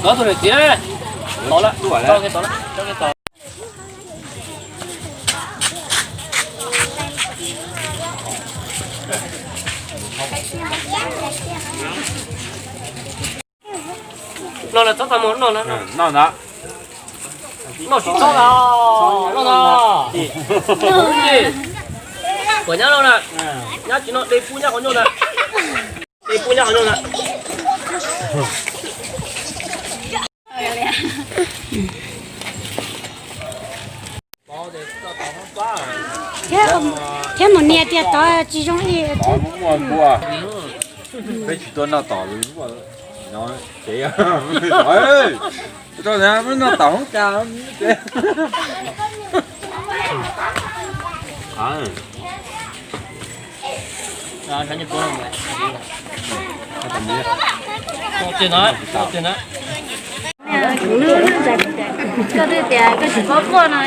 Nov tus niam txiv na. Tod lawm, tod lawm, tod lawm. Noj lawm, txhob tau mus noj na. Noj ntag. Noj tsis txhob los noj ntag. Puas nyab loj na? Nyab tsis noj dej pub nyab qhov ncauj na. Dej pub nyab qhov ncauj na. Thiab mus nias tias tod tsis zoo ib yam. Peb tsis tuaj noj tom, no, tsev, tau, noj tom hoob cas. Koj twb tias koj tsis paub quaj no.